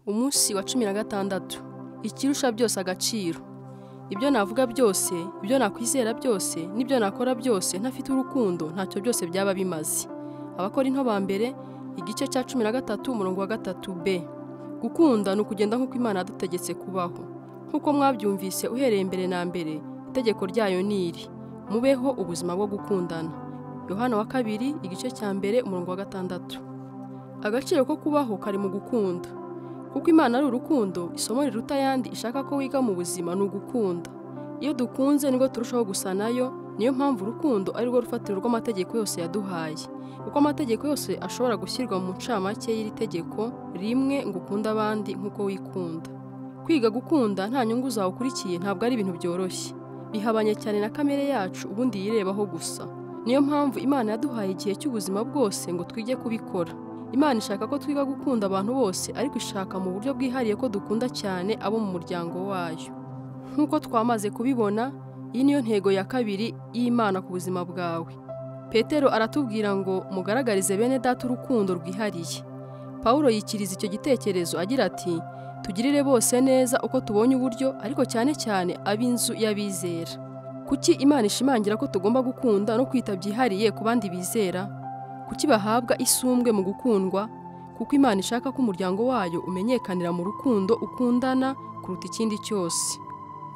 Umunsi wa 16 ikirusha byose agaciro. Ibyo navuga byose, ibyo nakwizera byose, n'ibyo nakora byose ntafite urukundo ntacyo byose byaba bimaze. Abakorinto ba mbere igice cya 13 umurongo wa 3b. Gukunda ni ukugenda nk'uko Imana yadutegetse kubaho. Nk'uko mwabyumvise uhereye mbere na mbere, itegeko ryayo ni iri: mubeho ubuzima bwo gukundana. Yohana wa kabiri igice cya mbere umurongo wa 6. Agaciro ko kubaho kari mu gukunda. Kuko Imana ari urukundo, isomo riruta ayandi ishaka ko wiga mu buzima ni ugukunda. Iyo dukunze nibwo turushaho gusa nayo, niyo mpamvu urukundo ari rwo rufatiro rw'amategeko yose yaduhaye. Kuko amategeko yose ashobora gushyirwa mu ncamake y'iri tegeko rimwe ngo ukunde abandi nk'uko wikunda. Kwiga gukunda nta nyungu zawe ukurikiye ntabwo ari ibintu byoroshye. Bihabanye cyane na kamere yacu ubundi yirebaho gusa. Niyo mpamvu Imana yaduhaye igihe cy'ubuzima bwose ngo twige kubikora. Imana ishaka ko twiga gukunda abantu bose, ariko ishaka mu buryo bwihariye ko dukunda cyane abo mu muryango wayo. Nk'uko twamaze kubibona, iyi niyo ntego ya kabiri y'Imana ku buzima bwawe. Petero aratubwira ngo mugaragarize bene data urukundo rwihariye. Pawulo yikiriza icyo gitekerezo agira ati: tugirire bose neza uko tubonye uburyo, ariko cyane cyane ab'inzu y'abizera. Kuki Imana ishimangira ko tugomba gukunda no kwita byihariye ku bandi bizera? Kuki bahabwa isumbwe mu gukundwa? Kuko Imana ishaka ko umuryango wayo umenyekanira mu rukundo ukundana kuruta ikindi cyose.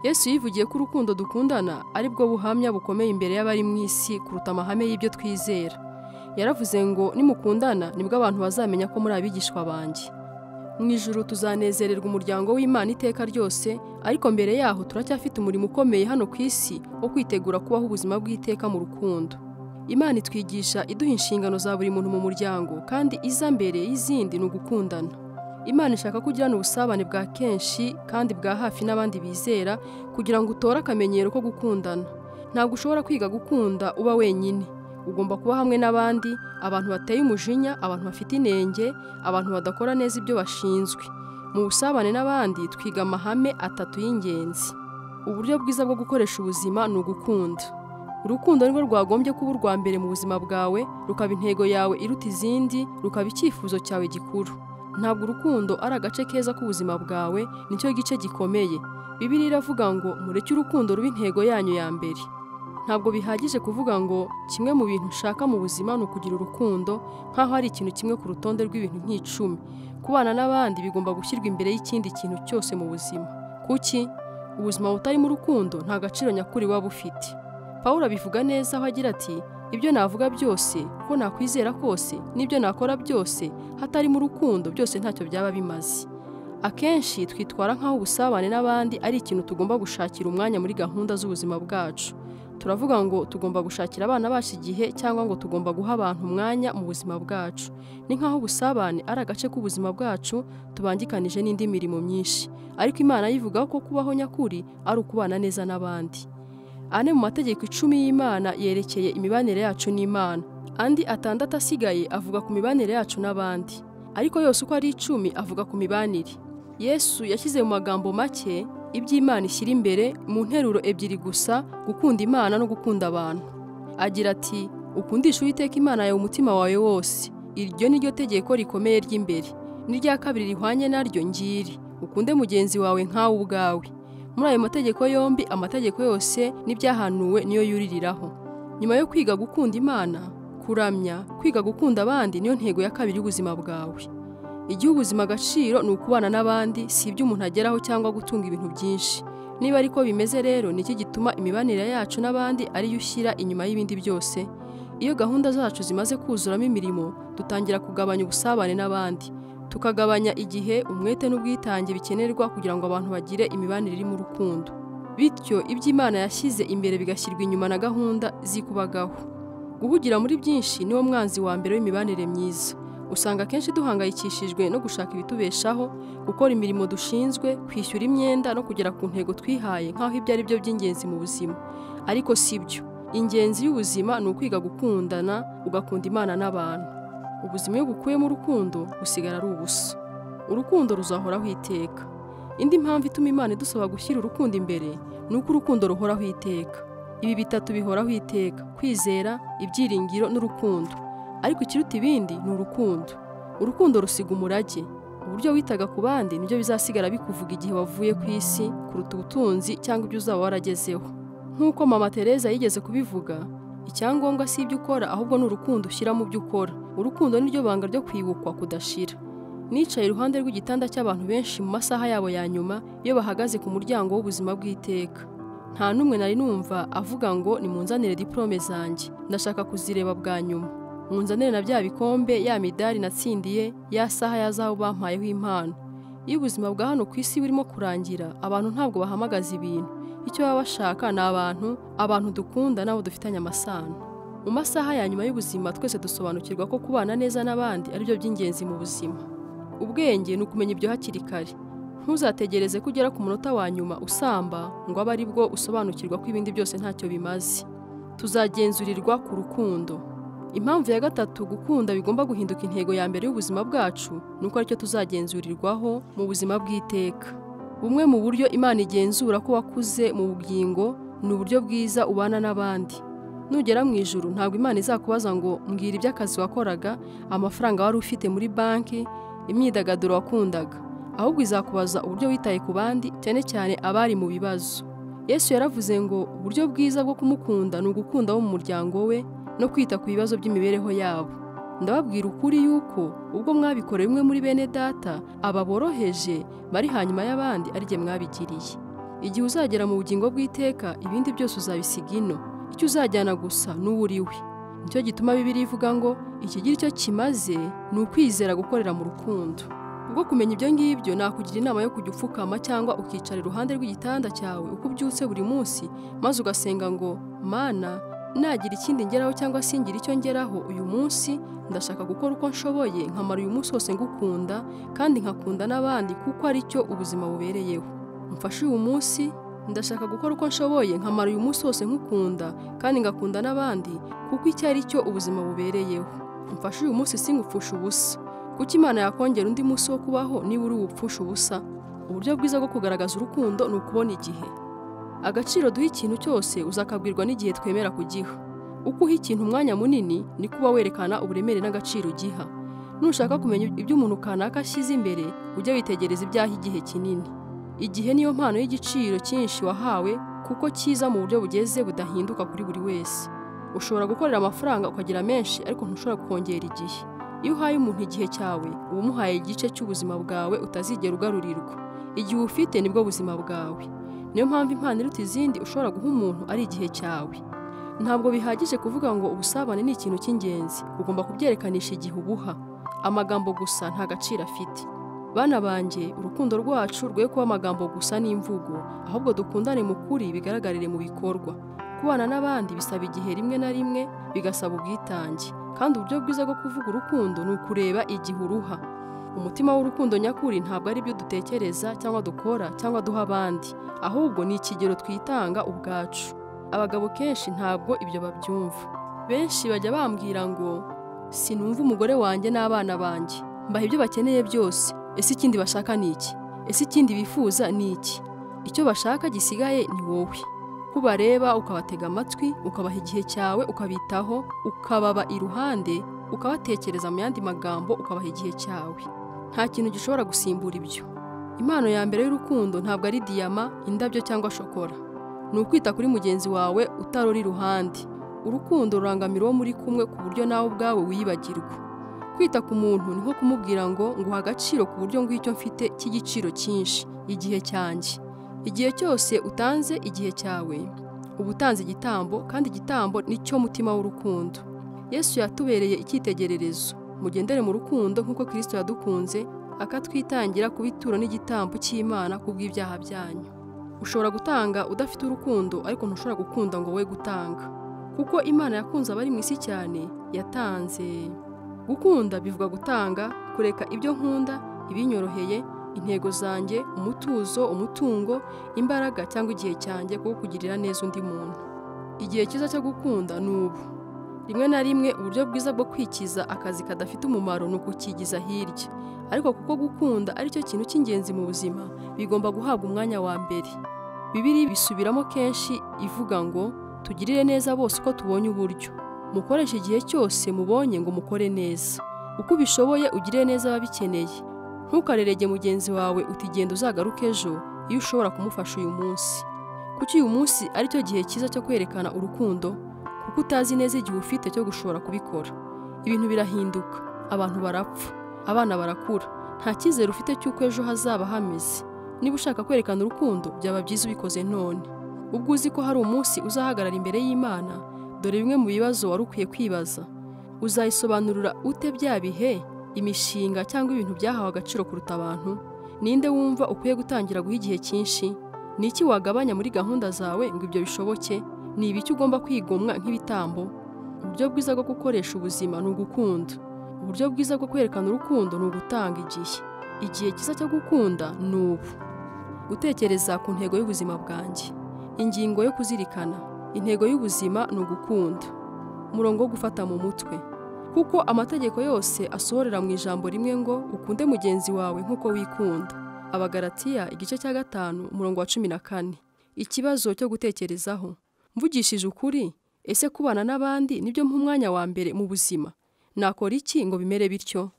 Yesu yivugiye ko urukundo dukundana ari bwo buhamya bukomeye imbere y'abari mu isi kuruta amahame y'ibyo twizera. Yaravuze ngo nimukundana nibwo abantu bazamenya ko muri abigishwa banjye. Mu ijuru tuzanezererwa umuryango w'Imana iteka ryose, ariko mbere yaho turacyafite umurimo ukomeye hano ku isi wo kwitegura kubaho ubuzima bw'iteka mu rukundo. Imana itwigisha iduha inshingano za buri muntu mu muryango, kandi iza mbere y'izindi ni ugukundana. Imana ishaka ko ugirana ubusabane bwa kenshi kandi bwa hafi n'abandi bizera kugira ngo utore akamenyero ko gukundana. Ntabwo ushobora kwiga gukunda uba wenyine. Ugomba kuba hamwe n'abandi, abantu bateye umujinya, abantu bafite inenge, abantu badakora neza ibyo bashinzwe. Mu busabane n'abandi twiga amahame atatu y'ingenzi. Uburyo bwiza bwo gukoresha ubuzima ni ugukunda. Urukundo nirwo rwagombye kuba urwa mbere mu buzima bwawe, rukaba intego yawe iruta izindi, rukaba icyifuzo cyawe gikuru. Ntabwo urukundo ari agace keza k'ubuzima bwawe, nicyo gice gikomeye. Bibiliya iravuga ngo mureke urukundo ruba intego yanyu ya mbere. Ntabwo bihagije kuvuga ngo kimwe mu bintu nshaka mu buzima ni ukugira urukundo, nk'aho ari ikintu kimwe ku rutonde rw'ibintu nk'icumi. Kubana n'abandi bigomba gushyirwa imbere y'ikindi kintu cyose mu buzima. Kuki? Ubuzima butarimo urukundo nta gaciro nyakuri waba ufite. Pawulo abivuga neza aho agira ati: ibyo navuga byose, ko nakwizera kose, n'ibyo nakora byose, hatarimo urukundo byose ntacyo byaba bimaze. Akenshi twitwara nk'aho ubusabane n'abandi ari ikintu tugomba gushakira umwanya muri gahunda z'ubuzima bwacu. Turavuga ngo tugomba gushakira abana bacu igihe, cyangwa ngo tugomba guha abantu umwanya mu buzima bwacu. Ni nk'aho ubusabane ari agace k'ubuzima bwacu tubangikanije n'indi mirimo myinshi. Ariko Imana yivuga ko kubaho nyakuri ari ukubana neza n'abandi. Ane mu mategeko 10 y'Imana yerekeye imibanire yacu n'Imana. Andi 6 asigaye avuga ku mibanire yacu n'abandi. Ariko yose uko ari 10 avuga ku mibanire. Yesu yashyize mu magambo make iby'Imana ishyira imbere mu nteruro ebyiri gusa: gukunda Imana no gukunda abantu. Agira ati: ukundisha Uwiteka Imana yawe umutima wawe wose. Iryo ni ryo tegeko rikomeye ry'imbere. N'irya kabiri rihwanye naryo ngiri: ukunde mugenzi wawe nkawe ubwawe. Muri ayo mategeko yombi, amategeko yose n'ibyahanuwe niyo yuririraho. Nyuma yo kwiga gukunda Imana, kuramya, kwiga gukunda abandi niyo ntego ya kabiri y'ubuzima bwawe. Igihe ubuzima agaciro ni ukubana n'abandi, si ibyo umuntu ageraho cyangwa gutunga ibintu byinshi. Niba ariko bimeze rero, niki gituma imibanire yacu n'abandi ariyo ushyira inyuma y'ibindi byose? Iyo gahunda zacu zimaze kuzuramo imirimo, dutangira kugabanya ubusabane n'abandi. Tukagabanya igihe, umwete n'ubwitange bikenerwa kugira ngo abantu bagire imibanire irimo urukundo. Bityo ibyo Imana yashyize imbere bigashyirwa inyuma na gahunda zikubagaho. Guhugira muri byinshi niwo mwanzi wa mbere w'imibanire myiza. Usanga akenshi duhangayikishijwe no gushaka ibitubeshaho, gukora imirimo dushinzwe, kwishyura imyenda no kugera ku ntego twihaye nk'aho ibyo ari byo by'ingenzi mu buzima. Ariko si byo. Ingenzi y'ubuzima ni ukwiga gukundana, ugakunda Imana n'abantu. Ubuzima iyo bukuyemo urukundo busigara ari ubusa. Urukundo ruzahoraho iteka. Indi mpamvu ituma Imana idusaba gushyira urukundo imbere ni uko urukundo ruhoraho iteka. Ibi bitatu bihoraho iteka: kwizera, ibyiringiro n'urukundo. Ariko ikiruta ibindi ni urukundo. Urukundo rusiga umurage. Uburyo witaga ku bandi nibyo bizasigara bikuvuga igihe wavuye ku isi kuruta ubutunzi cyangwa ibyo uzaba waragezeho. Nk'uko Mama Teresa yigeze kubivuga, icyangombwa si ibyo ukora ahubwo ni urukundo ushyira mu byo ukora. Urukundo niryo banga ryo kwibukwa kudashira. Nicaye iruhande rw'igitanda cy'abantu benshi mu masaha yabo ya nyuma iyo bahagaze ku muryango w'ubuzima bw'iteka. Nta n'umwe nari numva avuga ngo nimunzanire diplome zanjye, ndashaka kuzireba bwa nyuma. Munzanire na bya bikombe, ya midari natsindiye, ya saha ya zahabu bampayeho impano. Iyo ubuzima bwa hano ku isi burimo kurangira, abantu ntabwo bahamagaza ibintu. Icyo baba bashaka ni abantu, abantu dukunda n'abo dufitanye amasano. Mu masaha ya nyuma y'ubuzima twese dusobanukirwa ko kubana neza n'abandi ari byo by'ingenzi mu buzima. Ubwenge ni ukumenya ibyo hakiri kare. Ntuzategereze ko ugera ku munota wa nyuma usamba ngo abe ari bwo usobanukirwa ko ibindi byose ntacyo bimaze. Tuzagenzurirwa ku rukundo. Impamvu ya gatatu gukunda bigomba guhinduka intego ya mbere y'ubuzima bwacu ni uko aricyo tuzagenzurirwaho mu buzima bw'iteka. Bumwe mu buryo Imana igenzura ko wakuze mu bugingo ni uburyo bwiza ubana n'abandi. Nugera mu ijuru ntabwo Imana izakubaza ngo mbwira iby'akazi wakoraga, amafaranga wari ufite muri banki, imyidagaduro wakundaga. Ahubwo izakubaza uburyo witaye ku bandi, cyane cyane abari mu bibazo. Yesu yaravuze ngo uburyo bwiza bwo kumukunda ni ugukunda abo mu muryango we no kwita ku bibazo by'imibereho yabo. Ndababwira ukuri yuko ubwo mwabikoreye umwe muri bene data, aba boroheje bari hanyuma y'abandi ari jye mwabigiriye. Igihe uzagera mu bugingo bw'iteka, ibindi byose uzabisiga ino. Icyo uzajyana gusa n'uwo uri we. Nicyo gituma Bibiliya ivuga ngo ikigira icyo kimaze ni ukwizera gukorera mu rukundo. Ubwo kumenya ibyo ngibyo, nakugira inama yo kujya upfukama cyangwa ukicara iruhande rw'igitanda cyawe uko ubyutse buri munsi, maze ugasenga ngo Mana, nagira ikindi ngeraho cyangwa singira icyo ngeraho uyu munsi, ndashaka gukora uko nshoboye nkamara uyu munsi wose ngukunda kandi nkakunda n'abandi kuko ari cyo ubuzima bubereyeho. Mfashe uyu munsi, ndashaka gukora uko nshoboye nkamara uyu munsi wose nkukunda kandi ngakunda n'abandi kuko icyo ari cyo ubuzima bubereyeho. Mfashe uyu munsi singupfusha ubusa. Kuki Imana yakongera undi munsi wo kubaho niba uri bupfusha ubusa? Uburyo bwiza bwo kugaragaza urukundo ni ukubona igihe. Agaciro duha ikintu cyose uzakabwirwa n'igihe twemera kugiha. Uko uha ikintu umwanya munini niko uba werekana uburemere n'agaciro ugiha. Nushaka kumenya ibyo umuntu kanaka ashyize imbere, ujye witegereza ibyaha igihe kinini. Igihe niyo mpano y'igiciro cyinshi wahawe kuko kiza mu buryo bugeze budahinduka kuri buri wese. Ushobora gukorera amafaranga ukagira menshi ariko ntushobora kongera igihe. Iyo uhaye umuntu igihe cyawe, uba umuhaye igice cy'ubuzima bwawe utazigera ugarurirwa. Igihe ufite nibwo buzima bwawe. Niyo mpamvu impano iruta izindi ushobora guha umuntu ari igihe cyawe. Ntabwo bihagije kuvuga ngo ubusabane ni ikintu cy'ingenzi, ugomba kubyerekanisha igihe ubuha. Amagambo gusa nta gaciro afite. Bana banjye, urukundo rwacu rwe kuba amagambo gusa n'imvugo, ahubwo dukundane mu kuri bigaragarire mu bikorwa. Kubana n'abandi bisaba igihe rimwe na rimwe bigasaba ubwitange. Kandi uburyo bwiza bwo kuvuga urukundo ni ukureba igihe uruha. Umutima w'urukundo nyakuri ntabwo ari ibyo dutekereza cyangwa dukora cyangwa duha abandi, ahubwo ni ikigero twitanga ubwacu. Abagabo kenshi ntabwo ibyo babyumva. Benshi bajya bambwira ngo sinumva umugore wanjye n'abana banjye, mbaha ibyo bakeneye byose, ese ikindi bashaka ni iki? Ese ikindi bifuza ni iki? Icyo bashaka gisigaye ni wowe. Kubareba ukabatega amatwi, ukabaha igihe cyawe, ukabitaho, ukababa iruhande, ukabatekereza mu yandi magambo, ukabaha igihe cyawe. Nta kintu gishobora gusimbura ibyo. Impano ya mbere y'urukundo ntabwo ari diyama, indabyo cyangwa shokora. Ni ukwita kuri mugenzi wawe utarora iruhande. Urukundo rurangamira uwo muri kumwe ku buryo nawe ubwawe wiyibagirwa. Kwita ku muntu ni nko kumubwira ngo nguha agaciro ku buryo nguha icyo mfite cy'igiciro cyinshi, igihe cyanjye. Igihe cyose utanze igihe cyawe, uba utanze igitambo, kandi igitambo ni cyo mutima w'urukundo. Yesu yatubereye icyitegererezo. Mugendere mu rukundo nk'uko Kristo yadukunze, akatwitangira kuba ituro n'igitambo cy'Imana kubw'ibyaha byanyu. Ushobora gutanga udafite urukundo, ariko ntushobora gukunda ngo we gutanga. Kuko Imana yakunze abari mu isi cyane, yatanze. Gukunda bivuga gutanga, kureka ibyo nkunda, ibinyoroheye, intego zanjye, umutuzo, umutungo, imbaraga cyangwa igihe cyanjye kuko kugirira neza undi muntu. Igihe cyiza cyo gukunda ni ubu. Rimwe na rimwe uburyo bwiza bwo kwikiza akazi kadafite umumaro ni ukukigiza hirya. Ariko kuko gukunda ari cyo kintu cy'ingenzi mu buzima, bigomba guhabwa umwanya wa mbere. Bibiliya bisubiramo kenshi ivuga ngo tugirire neza bose uko tubonye uburyo. Mukoreshe igihe cyose mubonye ngo mukore neza. Uko ubishoboye ugirire neza ababikeneye. Ntukarerege mugenzi wawe uti genda uzagaruke ejo iyo ushobora kumufasha uyu munsi. Kuki uyu munsi ari cyo gihe cyiza cyo kwerekana urukundo? Kuko utazi neza igihe ufite cyo gushobora kubikora. Ibintu birahinduka, abantu barapfa, abana barakura. Nta cyizere ufite cy'uko ejo hazaba hameze. Niba ushaka kwerekana urukundo, byaba byiza ubikoze none. Ubwo uzi ko hari umunsi uzahagarara imbere y'Imana, dore bimwe mu bibazo wari ukwiye kwibaza. Uzayisobanurira ute bya bihe, imishinga cyangwa ibintu byahawe agaciro kuruta abantu? Ninde wumva ukwiye gutangira guha igihe cyinshi? Ni iki wagabanya muri gahunda zawe ngo ibyo bishoboke? Ni ibiki ugomba kwigomwa nk'ibitambo? Uburyo bwiza bwo gukoresha ubuzima ni ugukunda. Uburyo bwiza bwo kwerekana urukundo ni ugutanga igihe. Igihe cyiza cyo gukunda ni ubu. Gutekereza ku ntego y'ubuzima bwanjye. Ingingo yo kuzirikana. Intego y'ubuzima ni ugukunda. Umurongo wo gufata mu mutwe. Kuko amategeko yose asohorera mu ijambo rimwe ngo ukunde mugenzi wawe nk'uko wikunda. Abagalatiya igice cya 5 umurongo wa 14. Ikibazo cyo gutekerezaho. Mvugishije ukuri, ese kubana n'abandi nibyo mpa umwanya wa mbere mu buzima? Nakora iki ngo bimere bityo?